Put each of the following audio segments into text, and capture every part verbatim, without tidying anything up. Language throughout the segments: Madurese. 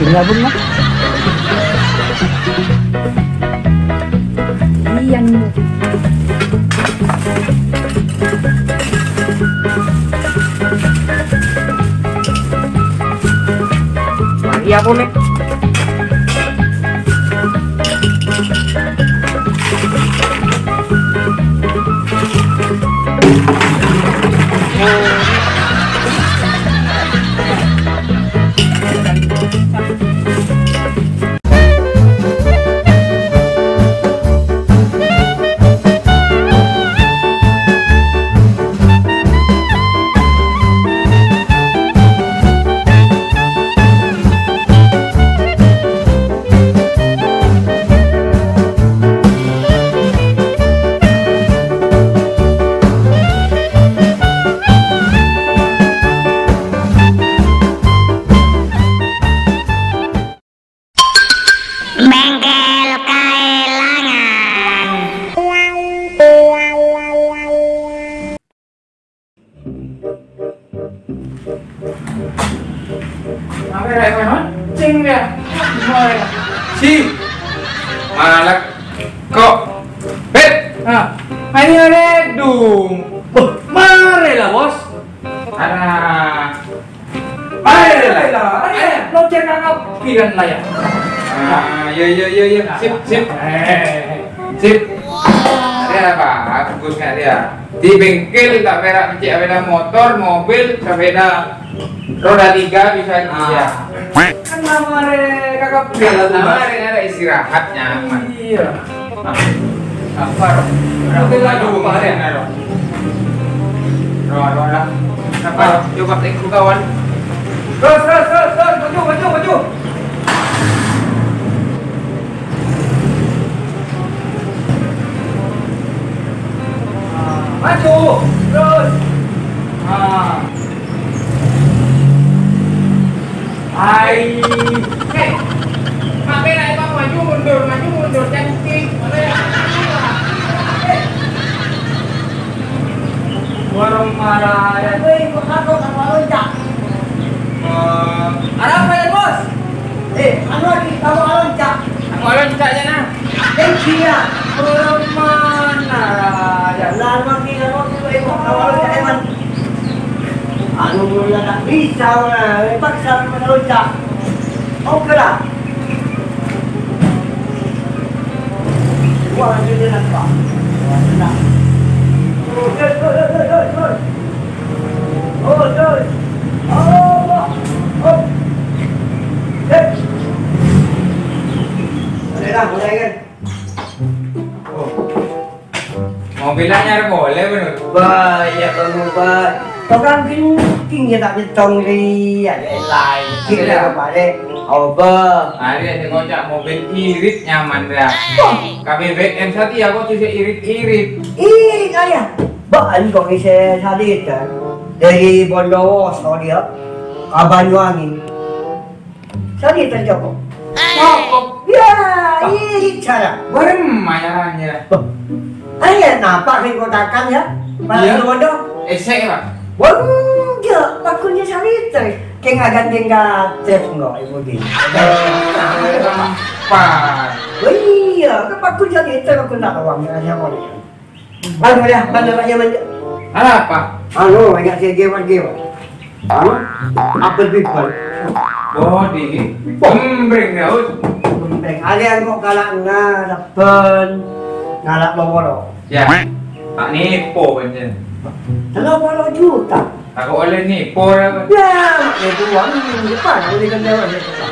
Tinggal pun, Mas. Iya, nih. Iya, pun, nih. Bengkel Kaelangan. Apa ya, Ray? Mancing dia. Gimana ya? Si. Malak. Kok. Bet. Ah, ini ada dong. Wah, mari lah, Bos. Arah. Ayo, ayo, ayo, ayo, lo jangan ngapian lah ya. Ah, iya, iya, iya, iya. Sip, sip. Eh, sip. Ada apa? Bagus nggak dia? Di bengkel tak berak mencik sepeda motor, mobil, sepeda roda tiga bisa. Ah. Iya. Kan nama ada kakak pian lah tuh, Nama Mas. Ada, ada istirahat nyaman. Iya. Apa? Udah maju, apa ya? Roh, roh, roh. Apa? Coba ikut kawan. Terus, terus, terus, terus. Maju, maju, maju. Ah, maju. Terus. Ah. Hai. Hei. Mampir aja, Bang. Maju, mundur, maju, mundur. Cantik. Mana ya? Warung marah ya. Woi, kok aku sama loncat? Eh, arah apa ya, Bos? Eh, anu lagi, kamu loncat. Aku loncat ya, nah. Tinggi ya. Warung mana ya? Lah, lagi, kamu tuh, eh, kok kamu loncat, emang? Anu, mulai tak bisa, nah. Paksa memang loncat. Oke lah. Wah, ini enak, Pak. Wah, enak. Oh, yes, yes, yes, yes, yes. Oh, yes. Allah. Oh. Yes. Boleh lah, mulai kan? Oh. Mobil anyar polè, bener. Wah, iyâ, Bang, Bang. Tokang ghânèka ghi' ta' nyèttong rèya, laèn. Iyâ. Ghi' la marè. Obâ. Arèya sè ngoca' mobil irit nyaman, rèya. Wah. Ka B B M satèya kok sè irit-irit. Irit, arèya. Bâ'na kok isè saliter. Dâri Bondowoso, iyâ. Ka Banyuwangi. Saliter cokop. Cokop? Iyâ, wah, iyâ, cara. Bârâmma carana? Wah. Arèya napa' rèng kotakan, yâ? Para Iyâ. Pondok. Èssè, Pak. Wah, enjâ', paghun jâ' saliter. Kèng aghântèng ka trèp, enggak, Ibu Di. Wah, iyâ, kan paghun jâ' saliter, paghun ta' towang, ya, ya, boleh. Anu, ya, bâ'na, Pak, ya, bâ'na. Arapa? Anu, bânnya' sè gèwar-gèwar. Anu, apel pipel. Oh, di. Gembreng, ya, Us. Gembreng. Arèya engko' kala' ngarep, bân. Ngarep loworo. Ya. Ta' nèpo, bân, ya. Tello polo juta. Aku ollè nèpo, ya, bân. Ya, nèpo uwang, depan, aku di kendaraan, ya, Pak.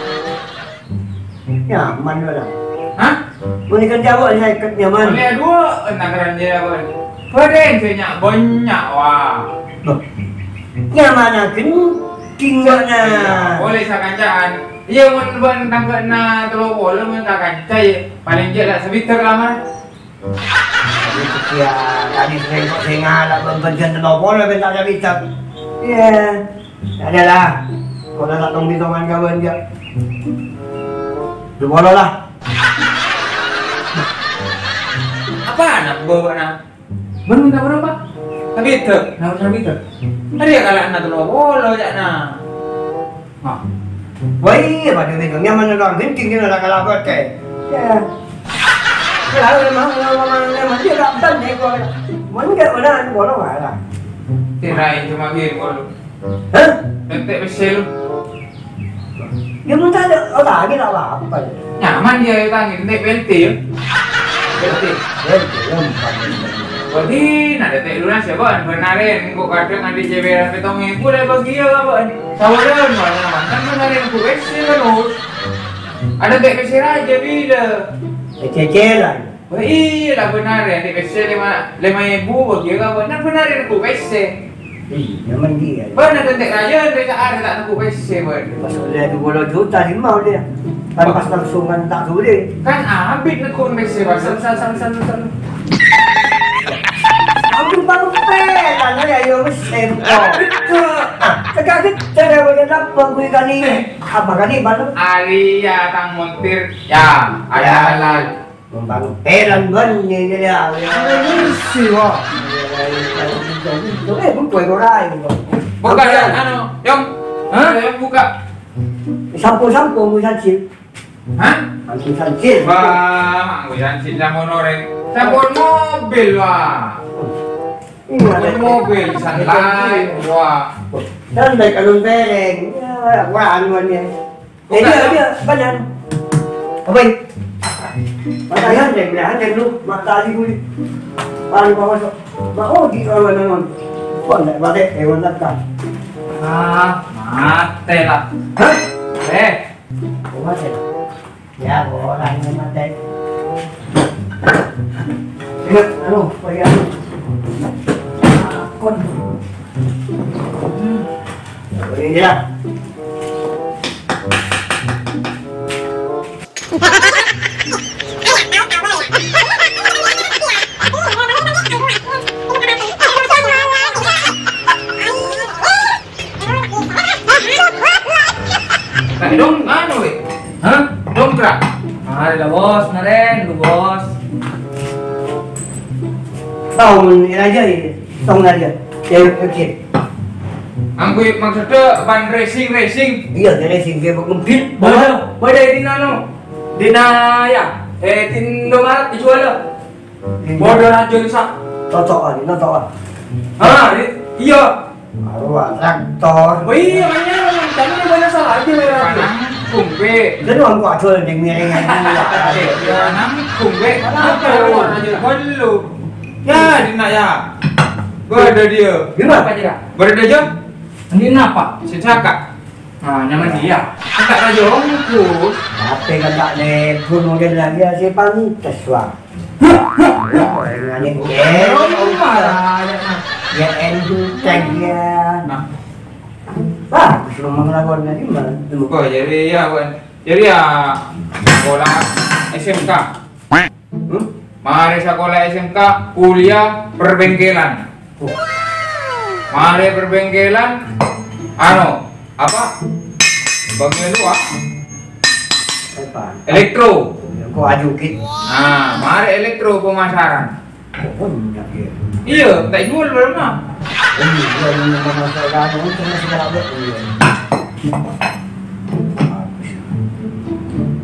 Nyaman, Bang. Hah? Mon èghântè abâ' sèket nyaman. Ollè duwâ' nakaran jârèya, Bang. Bâdâ sè nya-, bânnya', wah. Loh, nyamana ghânèka. Iyâ, polè sakanca'an. Iyâ, mon bân tangghâna tello polo, mon kakanca, iyâ, palèng cè' la sabitèr la, Mas. Aduh, sekian. Tadi sering kok sing ngalap, bân-bân jân tello polo, bân ta' sabitèr. Iyâ. Ada lah. Kok la tong-bitongan kawan, ya. Dua polo lah. Apana bâbâna? Bân mènta bârâmpa? Sabidhâk. Nah, sabidhâk. Arèya kala'anna tello polo, ca'na. Hah. Wah, iyâ, padâ mènta nyaman orang ghânjhing kèna la kalabât, kaè. Yâ. Kalau memang, memang, memang dia tak benar, nih, gua. Mau enggak, mana, anu, bola, mana? Kirain cuma biar gol. Hah? Ente pèssè lu. Ya, mun tak ada, oh, tak ada, tak apa-apa. Nyaman dia, ya, tak ada. Ente pèlte, ya. Pèlte. Pèlte, ya, bukan. Berarti, nah, ada teh lunas, ya, Bang. Benarin, kok kadang ada ceberan petong ibu, lah, bagi ya, Bang. Sawaran, mana, mantan benarin, gue pèssè, kan, Us. Ada teh pèssè aja, bila. Cecelan. Oh, iyâ, la bhender, ya, di pèssè lèma, lèma èbu, bâgi ka bhender, bhender, ya, nèko pèssè. Iyâ, memang iyâ. Bhender, ente' rajâ, ente' sa'at, ta' nèko pèssè, bhender. Pas ollè dua puluh juta, lèma ollè. Kan pas langsungan ta' dhuli. Kan abit nèko pèssè, Bang. Sal, sal, sal, sal, sal. Ampun, Bang, pè, kan, ya, yo, mesin, kok. Abit, Bang. Ah, tegak, tegak, tegak, tegak, tegak, gue kali. Eh. Apa kali, Bang? Arèya, tang montir. Ya, ada halal. Numpang peran bân, ya, ya, ya. Ada kursi, wah. Eh, buka, buka, anu, Yong. Hah? Ayo, buka. Sampun, sampun, Gus Hansip. Hah? Gus Hansip. Wah, Gus Hansip sampun orèng. Sampun mobil, wah. Iya, sampun mobil, sunlight, wah. Sunlight, alun pereng. Ya, wah, anuannya. Eh, dia, dia, benar. Apa ini? Mata yang dek, belahan dek lu, mata di kulit. Paling bawah sok. Mau di awal nanon. Kok enggak pakai hewan ternak? Ah, mati lah. Hah? Eh. Oh, mati. Ya, orang yang mati. Ingat, anu, pergi anu. Akun. Pergi ya. Tadi dong, anu, weh. Hah? Dongkrak. Mari lah, Bos, naren, lu, Bos. Tahu, ini aja ini. Tong aja. Ya, oke. Angku maksudnya ban racing, racing. Iya, dia racing, dia mobil. Bada, bada ini nano. Dina ya, eh, Indomaret dijual lah. Iya. Bada rajin sa. Totokan, totokan. Ah, i-, iya. Arowa traktor. Oh iya, makanya, tapi ini banyak salah aja, ya. Panang kumbe. Kan orang kok jual di miring aja. Panang kumbe. Apa lu? Aja, gua dulu. Ya, Dina ya. Gua ada dia. Gimana? Apa dia? Berada aja. Ini apa? Sejaka. Nah, nyaman dia. Enggak ada jongkok. Apa kan tak nebun model lagi ya, si pantes, wah. Dengan ini, ya, marah, ya, nah. Ya, enteng, ya. Nah. Bagus, lu mengelakukan tadi, mah. Oh, jadi ya, Wan. Jadi ya, sekolah S M K. Hmm? Mare sakola S M K, kuliah perbengkelan. Mare perbengkelan, anu, apa? Bagian luar. Apa? Elektro. Kok aju ki? Nah, mare elektro pemasaran. Kok banyak ya? Iya, tak jual berapa? Oh, iya, iya, iya, pemasaran, itu masih ada, iya.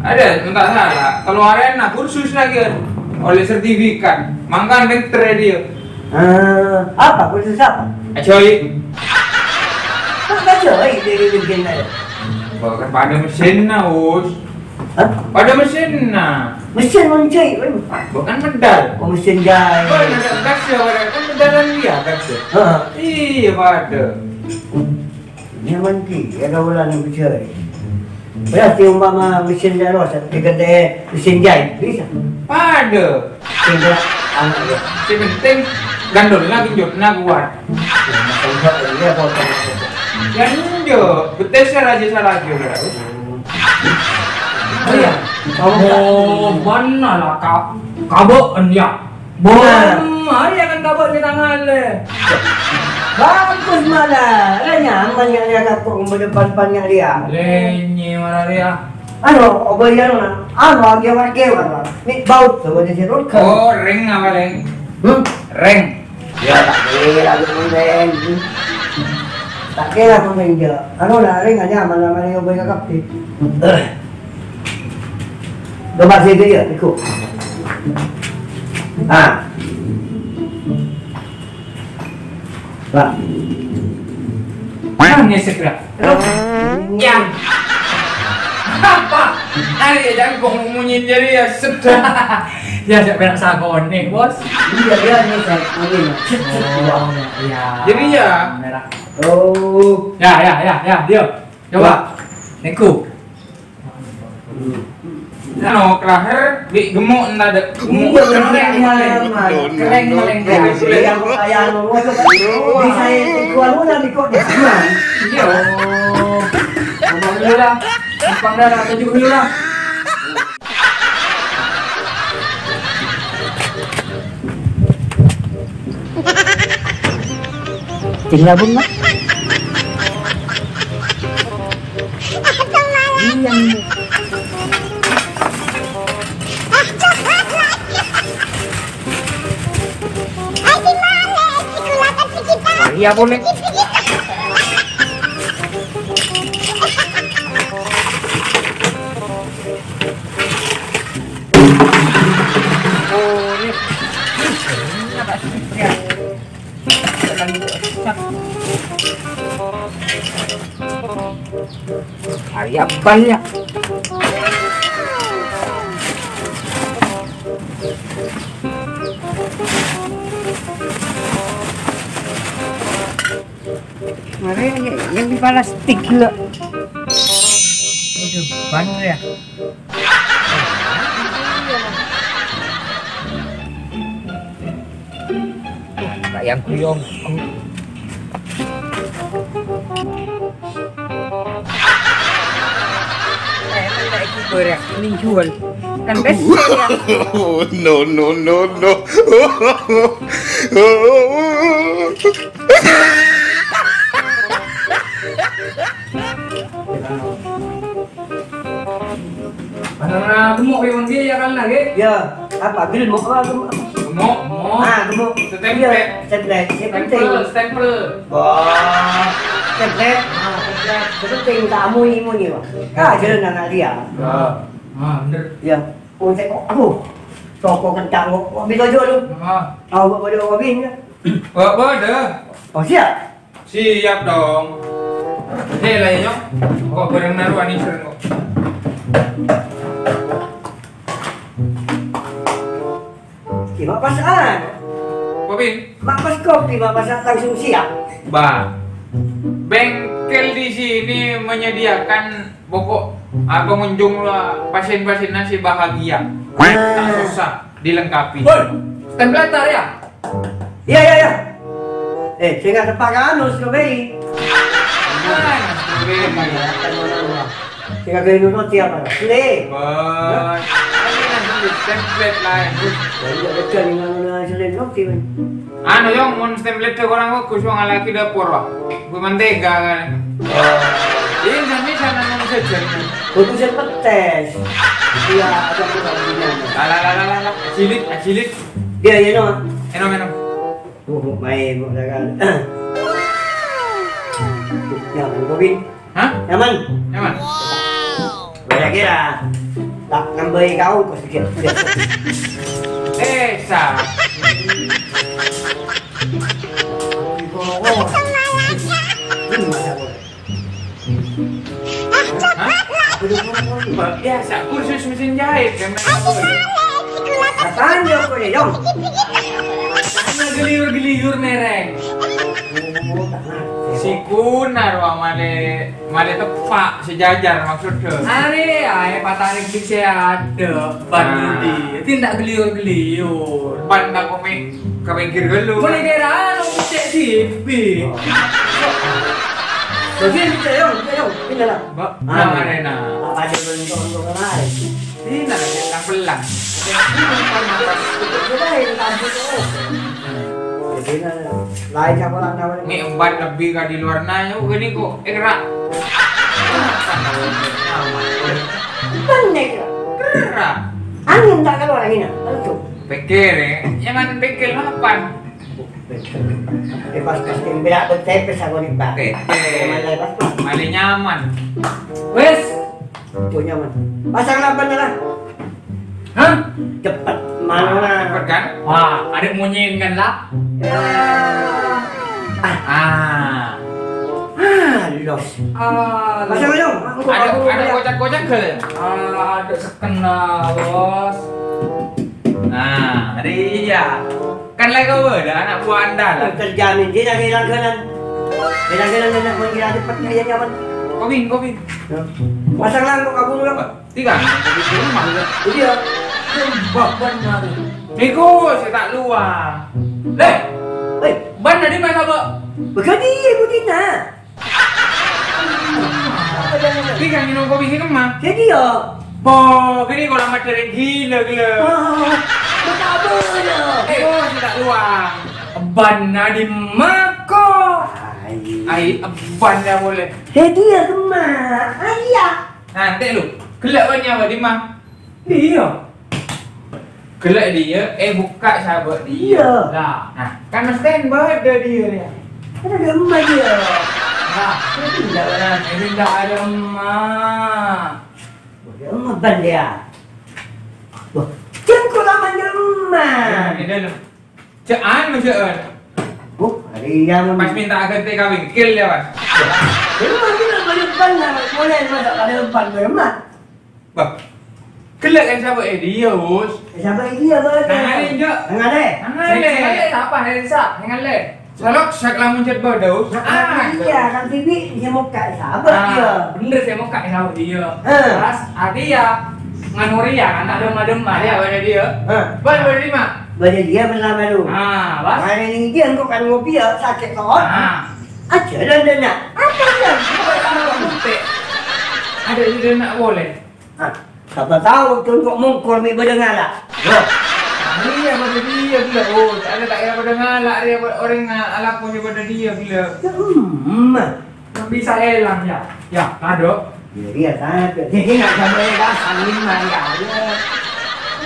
Ada, enggak salah. Keluaran nah kursus lagi kan. Oleh sertifikat. Mangkan pinter dia. Eh, apa? Kursus apa? Ajoy. Apa ajoy dari bikin aja? Bukan pada mesin nah, Us. Hah? Pada mesin nah. Mesin menjahit, kan? Bukan medal. Oh, mesin jahit. Bukan ada gas ya, orang kan medalan dia gas ya. Heeh. Iya, pada. Nyaman ki, ya kawalan yang percaya. Berarti umpama mesin daros, diganti mesin jahit, bisa? Pada. Tinggal anak ya. Si penting gandul lagi jod na kuat. Ya, masa enggak, iya, potong. Ya, enggak. Betes ya, raja salah juga. Oh, iya. Kamu Oh, mana lah, Kak? Kabok, ya. Bom, Nah. Hari akan kabut di tangan le. Bagus malah. Lah nyaman ya, ya, kapok, mau depan-depannya dia. Lenye marah dia. Anu, obayan lah. Anu, agak-agak lah. Ni bau tuh, ada jeruk. Oh, ring apa, ring? Hmm? Ring. Ya, ta' kèra, Jon, mon rèng. Ta' kèra, mon rèng, jâ. Anu, la, rèng aja, mana-mana yang banyak kabeh. Coba sini ya, ikut. Ah. Lah. Nangis segera. Ya. Apa? Hari ya jangkung munyi jadi ya sudah. Ya, saya berak sakone, Bos. Iya, iya, ini saya angin. Set, set, Oh, iya. Jadi ya. Merah. Oh. Ya, ya, ya, ya, dia. Coba. Wah. Niku. Ano, kelahir, bi gemuk entah dek. Gemuk. Iya, kereng maleng. Kereng maleng. Kereng maleng. Kereng maleng. Kereng maleng. Kereng maleng. Bisa itu keluar udah di kok di sana. Iya. Abang dulu lah. Simpang darah tujuh dulu lah. Cing labun, Mak. Iya, nih. Iya, boleh. Hari apa ya? Mare yang di plastik lo. Udah ban ya. Kayak guyong. Eh, mana itu goreng? Ini jual. Kan best ya. No, no, no, no. Ana gemuk ya, Bang, ya, kan, lagi? Ya, apa? Gemuk apa? Gemuk apa? Gemuk, gemuk. Ah, gemuk. Stemplet. Iya, stemplet. Yang penting. Stempel, stempel. Wah, stemplet. Ah, stemplet. Yang penting tak amui-mui, Bang. Ah, jalan anak dia. Ya. Ah, bener. Ya. Oh, cek, oh, aduh. Toko kencang kok. Kopi tojo lu. Ah. Tahu kok pada kopi ya? Kok pada? Oh, siap. Siap dong. Nih lah ya, Nyok. Kok bareng naruhan ini sering kok. Ki, mak pas an. Apa, Bin? Mak pas kopi, mak pas langsung siap. Bah, bengkel di sini menyediakan pokok, ah, pengunjung lah, pasien-pasiennya sih bahagia. Tak susah dilengkapi. Woi, stempel letter ya? Iya, iya, iya. Eh, sing ngadep Pak Kanus, Robi. Mana Robi? Sing kagak nuruti apa? Sule. Bos. Ini kan sulit, stemplet lah. Ya, iya, betul, ini kan sulit, Robi, men. Anu, Yong, mon stemplet ke orang bagus, wong lagi dapur, wah. Gue mantega kan. Oh. Ini sami sana nang sejen. Bagus yang petes. Iya, ada kurang guna. Lah, lah, lah, lah, lah, lah. Acilit, acilit. Iya, iya, no. Enom, enom. Oh, oh, main, mau dagang. Ya, mau kopi. Hah? Nyaman? Nyaman. Kira-kira tak nambahi kau kok sedikit. Eh, sa. Hah? Biasa kursus mesin jahit kan? Apaan ya, kok, Dong? Karena geliur-geliur mereng. Oh, tanah. Si Kunar, wah, male, male tepak, sejajar maksudnya. Are ae patarik di seada, ban Nah. Budi. Itu ndak geliur-geliur. Ban tak kok me-, ke pinggir dulu. Boleh kira anu, cek sipi. Oh. Terus ini, cek, Yong, cek, Yong. Ini lah. Mbak, Ah. Mbak Arena. Apa aja belum tonton lain? Ini lah, cek, pelan-pelan. Oke, ini kan pas. Coba ini tampil, oh. Jadi, nah, lain siapa lah namanya? Ini empat lebih ke di luar nanya, oh, ini kok, eh, kerak. Panik, ya? Kerak. Angin tak keluar lagi, nah. Betul. Pikir, ya. Jangan pikir mapan. Eh, pas, pas, yang berak betek, pas aku nih, Pak. Oke, oke. Mana, pas, pas. Mana nyaman? Wes. Oh, nyaman. Pasang laban lah. Hah? Cepet, mana? Cepet, kan? Wah, ada munyiin, kan, lah? Ah. Ah. Ah, los. Ah, los. Pasang dong. Ada, ada kocak-kocak gak, ya? Ah, ada sekena, Bos. Nah, ada iya. Kan lagi kau ada anak buah anda lah. Terjamin dia dari langganan. Dari langganan dan nak mengira cepet dia nyaman. Kopi, kopi. Ya. Pasang lang kok kabur apa? Tiga. Kopi di rumah juga. Iya. Bah, benar. Niku saya tak luar. Leh, Hei, ban tadi mana, Pak? Begini, begini. Bi kan minum kopi sini mah. Jadi ya. Po, gini kalau macam gila gila. Oh, betul betul. Eh, oh, sudah luang. Ban di mako. Ai. Ai, ban ya boleh. Jadi ya kemana? Ai ya. Nanti lu, gelak banyak apa di mah? Iya. Gelek dia, eh, buka sabuk dia. Iya. Lah, nah, kan mesti beda dia ya. Ada gemma dia. Nah, itu tidak ada, ini tidak ada emak. Udah emak ban dia. Wah, cengkok lama di rumah. Ini dalam. Cek anu, cek anu. Oh, hari yang pas minta ganti kawin, kill ya, Mas. Ini mungkin ada ban lah, mulai masa ada ban beremah. Bah, gelek kan sabuk e dia, Us. Eh, sabuk e dia, Bos. Nang ale, Jok. Nang ale. Nang ale. Nang ale, apa? Nang ale, Sa? Nang ale. Salok sak lamun cet bodo, Us. Nah, ah, iya, kan Bibi dia mau kayak sabuk dia. Ah, bener, saya mau kayak sabuk dia. Hah. Pas, arti ya, nganu ria, kan, tak demma-demma. Iya, pada dia. Hah. Bal, pada lima. Pada dia bersama lu. Ah, pas. Mana ini dia, engkau kan ngopi ya, sakit, toh? Ah. Aja, dan, dan, nak. Apa dia? Apa dia? Ada di nak boleh. Ah, sapa tao congko' mongkor me' bâdâ ngala'. Loh. Iyâ, bâdâ dia gila. Oh, ta' ada, ta' kèra bâdâ ngala', arèya orèng nga-, alako sè bâdâ dia gila. Ya, emma. Bisa elang, ya. Ya, kado. Ya, iya, satu. Jadi, nggak sampai kasar, lima, ya, ya.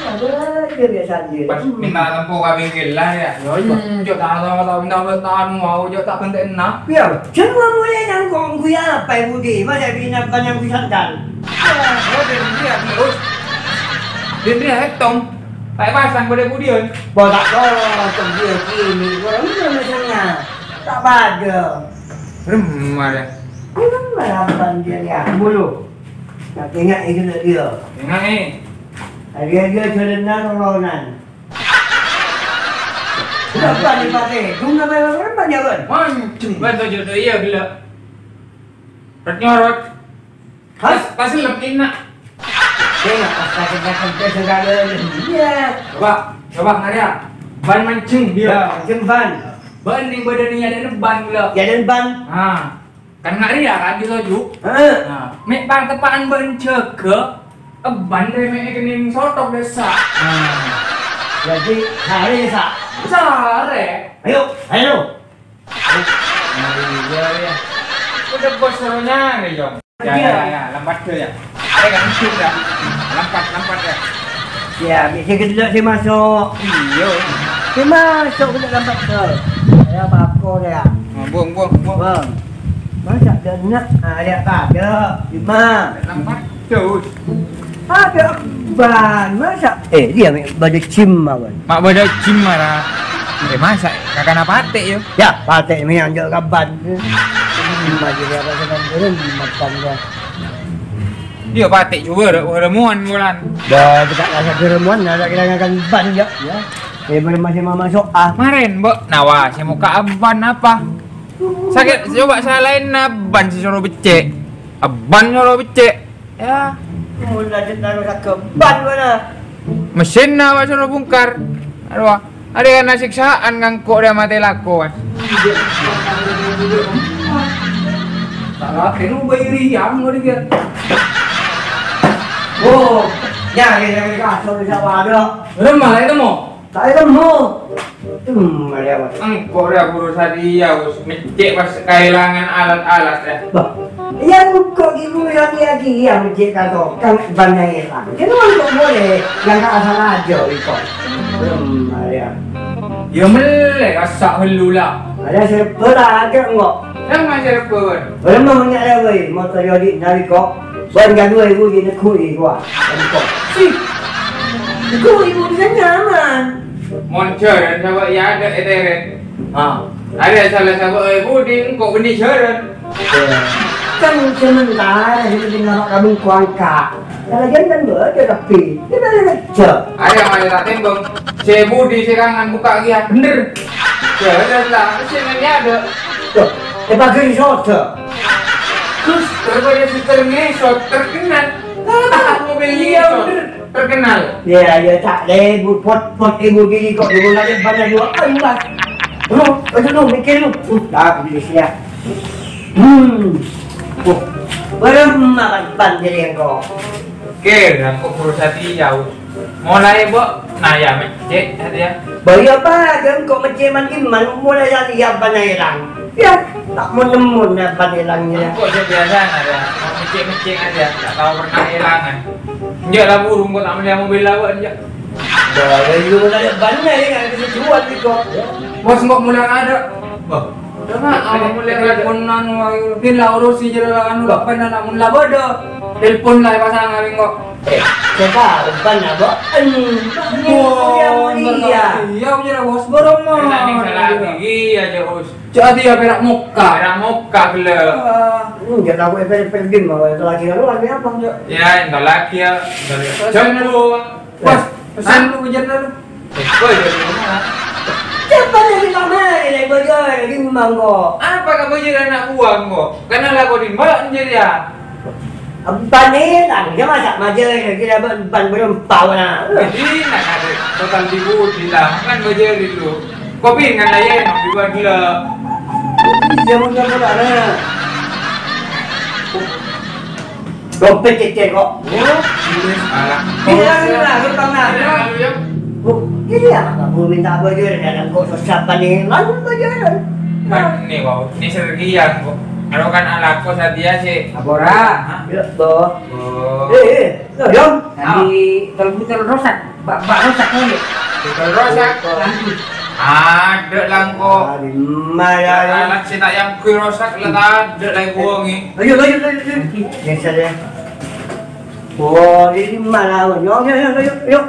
Ada aja biasa aja. Pas minta tempo ka bengkel lah, ya. Ya, iya. Hmm, cok, tak tahu, tahu, minta buat tamu, mau, cok, tak penting, nah. Iya, cuma mulai nangkong, gue apa, Budi? Masa bina banyak pisan, kan? Oh, dari dia terus. Dari dia hitung. Kayak pasang pada Budian. Botak kolong, dia kini. Orang itu misalnya. Tak pada. Remar ya. Ini kan balapan dia ya. Bulu. Nah, ingat itu dia. Ingat, eh. Dia, dia jalan naronan. Apa nih, Pak, eh? Bunga merah berapa, Jawan? Mancing. Bantu jodoh, iya, gila. Ret nyorot. Hah? Pas, pas lep enak. Tengok, pas sakit-sakit, dia sudah ada. Iya. Coba, coba, Arya. Ban mancing, dia. Ya, mancing ban. Ban yang badannya ada ban, gila. Ya, dan ban. Ah. Kan ngari ya kan, gitu, Ju? Heeh. Nah, me' pang tepa'an bân jâgâ, ebân rè me' kennèng sotok dâ' essa'. Nah. Jadi, sare, Sa'? Sare. Ayo, ayo. Ayo, ngari ya. Udah bos suruh nyari, Jong. Ya, iya, ya, ya, lambat tuh ya. Ada kan hidup ya? Lambat, lambat ya. Ya, bisa kita sih masuk. Iya. Sih masuk kita lambat tuh. Ya, apa-apa ya. Buang, buang, buang. Bang. Masa' dâ' enna', ah, lihat ada, lima. Lambat terus. Ada ban, masa', eh, dia me' bâdâ gym, awan. Ma' bâdâ gym, mara. Eh, masa' kakana patè', yo? Ya, patè' me' yang jâ' ka ban. Lima jadi apa, sedang turun, lima ban, ya. Dia patè' juga, ada, ada muan, bulan. Dah, kita rasa keremuan, ada kita ngakan ban, ya. Ya. Eh, belum masih mau masuk, ah. Kemarin, Mbok, nawa, saya mau ke ban apa? Sakit, coba salain, nah, ban si suruh becek. Ban suruh becek. Ya. Mun lanjut nang rasa ke ban mana? Mesin, nah, Pak, suruh bongkar. Aduh, ada yang siksaan ngangkok dia mati lako, Mas. Tak rapi lu bayar yang mau dia. Oh, ya, ya, ya, ya, sorry, sama ada. Lemah lah itu mau. Saya temu. Hmm, ada apa? Engko' rè buru sadia, Us. Mecce' pas kaèlangan alat-alat, ya. Bah, iya, engko' ghi' buru sadia, ghi' ya, mecce' ka tokang, ban èlang. Kèng engko' boleh, yang ka asal aja, engko'. Hmm, ada. Yâ mellè kassa' ghâllu la. Ada serba ta' ada, engko'. Sènga' serba, Bân? Belum mau nanya lagi, motor Yodi nyari kok. Bân kadua ibu di neggu di gua. Engko'. Si. Neggu ibu di sana nyaman. Mon jhârân sabâ' yâ ada ètèrèt. Ha. Ada salah sabâ' ibu di engko' bânnè jhârân. Kan sementara sè penting nama kamu kuangka. Kalau jangan kan bâdâ tapi. Kita ada kerja. Ada yang ada tak tembang. Sè budi sè kangan buka' kèya. Bener. Jhârân la, sè nanya ada. Tuh, eh, pagi soda. Terus, daripada suster ngesot, terkenal. Ah, mobil iya, ngesot. Bener. Terkenal. Iya, iya, tak lebu, pot, pot ibu diri kok, dulu lagi banyak dua kali, Mas. Lu, aduh, lu, mikir lu. Uh, tak, di sini ya. Hmm. Uh, belum makan pan jadi engko'. Kèra kok berusaha tiyau. Molaè, Bo', naya meccè', satèya. Bâi apa, jhâ' engko' meccè' man-, man, molaè satèya bân èlang. Yâ, ta' mon-nemmo bân èlang, yâ. Engko' sè biyasana, yâ. Meccè'-meccè' satèya, ta' tao pernah èlangan. Enjâ' la buru, engko' ta' mellèya mobil la, Bo', enjâ'. Bâi, lu naya bân, yâ, nggak bisa jual, gitu. Bos, engko' mulai ada. Bo'. Coba, ah, mulai telepon anu, ayo. Din la urusi jero anu, la pena namun la bodo. Telepon la pasang kami kok. Eh, coba, umpan apa? Anu, mulia, mulia. Iya, iya, bos, borong, Mas. Enak nih, salah gigi aja, Us. Jadi ya, perak muka. Perak muka, gelo. Ah. Hmm, dia tahu efek-efek din, mau itu lagi lalu lagi apa, enggak? Ya, entar lagi ya. Entar ya. Terus, Jumbo. Bos, pesan lu, hujan lu. Eh, boy, dari mana? Cepat dari kamar, dari bojo, dari mangko. Apa kak bojo anak buang kok? Karena lagu di mbak menjadi ya. Ban ni, tangnya masak maja, kira ban, ban berempat lah. Jadi, nak ada total di budi lah, kan bojo dulu. Kopi kan aja, nak dibuat dulu. Iya, mau nggak mau, nak. Dompet cècèr kok. Oh, iya, salah. Iya, iya, iya, iya, iya. Oh, iya, iya, Pak, Bu minta bojor, ya, kok susah, Pak, nih, lalu bojoran. Kan, nih, Pak, ini serius, kok. Kalau kan ala kos dia sih. Apa ora? Hah? Iya, Bo. Oh. Eh, eh, lo, Yong. Tadi telepon terus, Pak. Bak-, bak rosak kali. Bak rosak. Nanti. Ada langko. Ah, di mana ya? Anak sih tak yang kui rosak, lah tak ada lagi buang ni. Ayo, ayo, ayo, ayo. Biasa ya. Oh, di mana? Yuk, yuk, yuk, yuk, yuk.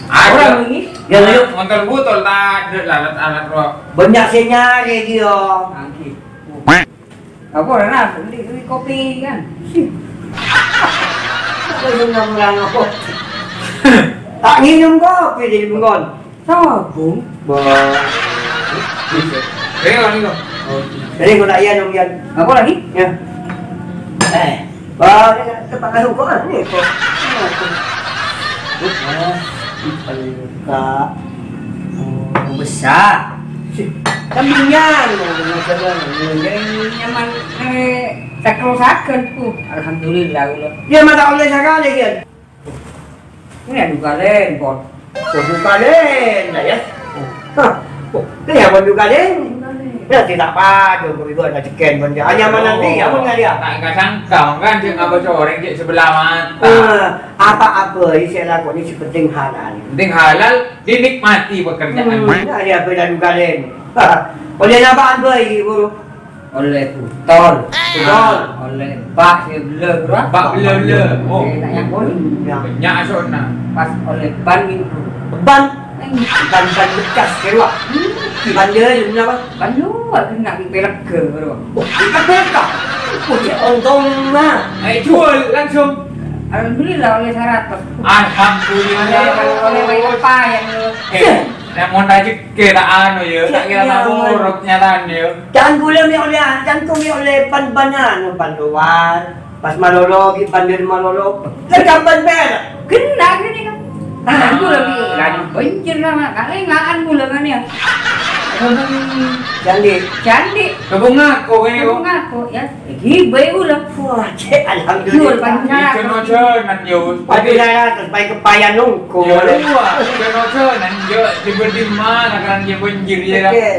Ada. Orang ini? Ya, yuk. Motor butol tak ada lah, alat-alat roh. Banyak sih nyari dia. Nanti. Apa ora beli, beli kopi kan? Apa yang nggak murah apa? Tak minum kopi jadi bengkon. Tabung. Wah. Bisa. Ini kan itu. Oh. Jadi kau tak iya dong, Yan. Apa lagi? Ya. Eh. Wah, ini tempat anu kok, ah, ini kok. Oh, ini paling dekat. Oh, besar. Kan binian, oh, masalah. Yang nyaman, eh, tak kerusakan. Uh, alhamdulillah, Allah. Dia mata Allah sekali, kan? Ini anu kalen, Pon. Waduh, kalen, lah, ya. Hah, oh, ini ya, waduh, kalen. Berarti tak pada, gua itu ada ceken, Pon, ya. Hanya mana nih, ya, Pon, ya? Tak sangka, kan, cek apa coreng, cek sebelah mata. Nah, apa-apa, ini saya lakukan, ini penting halal. Penting halal, dinikmati pekerjaan. Hmm, ini ada apa, waduh, kalen. Oleh apa, Boy, guru? Oleh butol. Butol. Oleh bak sè bellâ, bro. Bak bellâ-bellâ. Oh. Eh, tak nyambung. Ya. Banyak asona. Pas oleh ban minggu. Ban? Ban, ban bekas, kèra. Ban dia, dia punya apa? Ban luar, kena di pelek ke, bro. Oh, di pelek kah? Oh, dia untung, nah. Eh, jual langsung. Alhamdulillah, oleh seratus. Alhamdulillah. Oleh, oleh, oleh, apa yang lu? Eh, yang mau tajik. Kèra anu, ya, tak kira ya, aku ngorok nyatane, ya. Can kaulâ mè' ollè, can kaulâ mè' ollè pan-, pan anu, pan luar. Pas malolo, ghi' pan dâri malolo. Lengkap pan pèra'. Kèra gini, kan. Can kaulâ mè' kan bânjir, nama. Kan enggak, kan kaulâ kan, ya. Candi'. Candi'. Kebun ngako, kene, kok. Kebun ngako, ya. Iki bae ulah. Wah, cek, alhamdulillah. Yul, paling salah. Jeno-jenan, yo. Waduh, lah, terus bae kepayan nungko. Ya, lu, ah. Jeno-jenan, yo, tiba-tiba mana kan dia banjir, ya. Oke.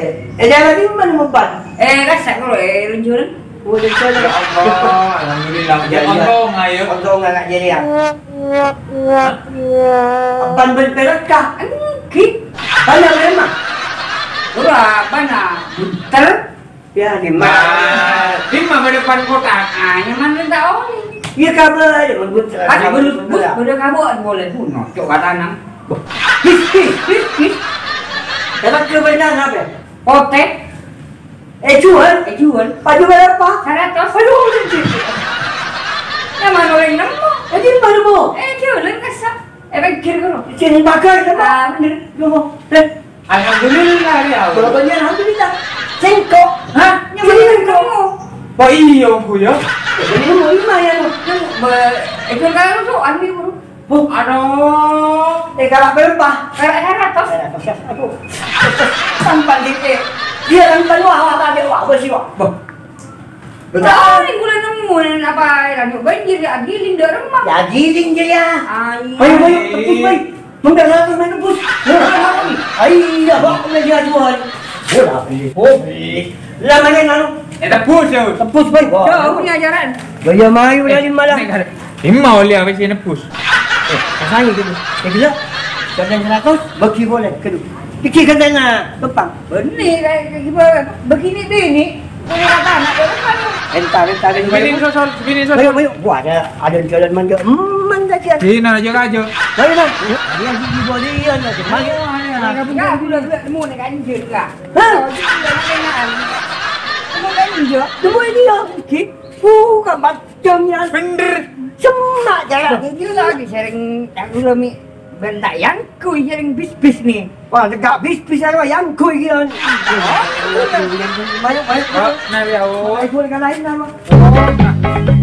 Eh, jangan di mana mempan? Eh, rasa kalau, eh, luncuran. Oh, luncuran. Ya Allah, alhamdulillah. Ya, ya. Untung, ayo. Untung nggak jadi, ya. Apan bân pèra' kah? Èngghi. Bân apa emang? Ora, bâ'na buntel. Yâ, dimma? Dimma bâdâ pan kotak? Ah, nyaman rèng ta' onèng. Yâ, kabâ, yâ, buntel. Pas bâdâ, bâdâ kabâ' boleh buno, cok, kata nang. Bis, bis, bis, bis. Dapat ke bâdâ napa? Potè. Èjuwâl? Èjuwâl. Paju bârâmpa? Saratos. Aduh, anjir. Nyaman orèng nemmo. Anjir, baru mau. Eh, juwâlân kassa'. Eh, pènggir kono. Sini pagar, nemmo. Ah, bener. Nemmo. Eh. Alhamdulillah, ya Allah. Bapaknya alhamdulillah. Sengko'. Hah? Nyaman orèng nemmo. Oh, iya, Bu, ya. Ini mau lima ya, Bu. Nemmo, be-, èjuwâl karo sowan, Bu. Aduh. Eh, kalau berapa? Eh, eh, ratos. Eh, ratos, ya. Aduh. Sampan dikit. Iya, sampan, wah, wah, wah, wah, wah, wah. Betul. Tahu nih, gue nemu nih, apa, ya, lanjut banjir, ya, giling, dek, remah. Ya, giling, ya, ya. Ayo. Ayo, ayo, tebus, ayo. Mangga, ratos, main tebus. Ayo, ayo, ayo. Ayo, iya, Pak, udah dia jual. Bola, beli. Oh, beli. Lah, mana, lalu? Eh, tebus, ya, Bos. Tebus, Bos. Wah. Jauh nih ajaran. Ya, ya, mayu, ya, lima lah. Nek, nek, Imma oleh apa sih nebus? Eh, kasanya gitu. Ya gila. Gandeng seratus, bagi boleh, kedua. Iki gandengnya, gampang. Benih, kayak, kayak gimana? Begini, bini. Punya kata anak, ya kan? Entar, entar, entar. Bini sosol, bini sosol. Ayo, ayo. Wah, ada, ada jalan mangga. Hmm, mangga, Jan. Sini aja, aja. Ayo, Bang. Dia gigi bodian, ya. Ayo, ayo, ayo. Ya, gula, gula, nemu nih, ganjil, lah. Hah? Oh, itu udah kenal. Nemu ganjil. Nemu ini, ya. Gitu. Bukan, Bang. Jam ya. Bener. Semak jalan. Itu lagi sering tak ulo mi bentak yang kui sering bis-bis nih. Wah, tegak bis-bis aja yang kui gitu. Banyak, banyak. Oh, nah, ya, oh. Ayo, gue lain nama. Oh, nah.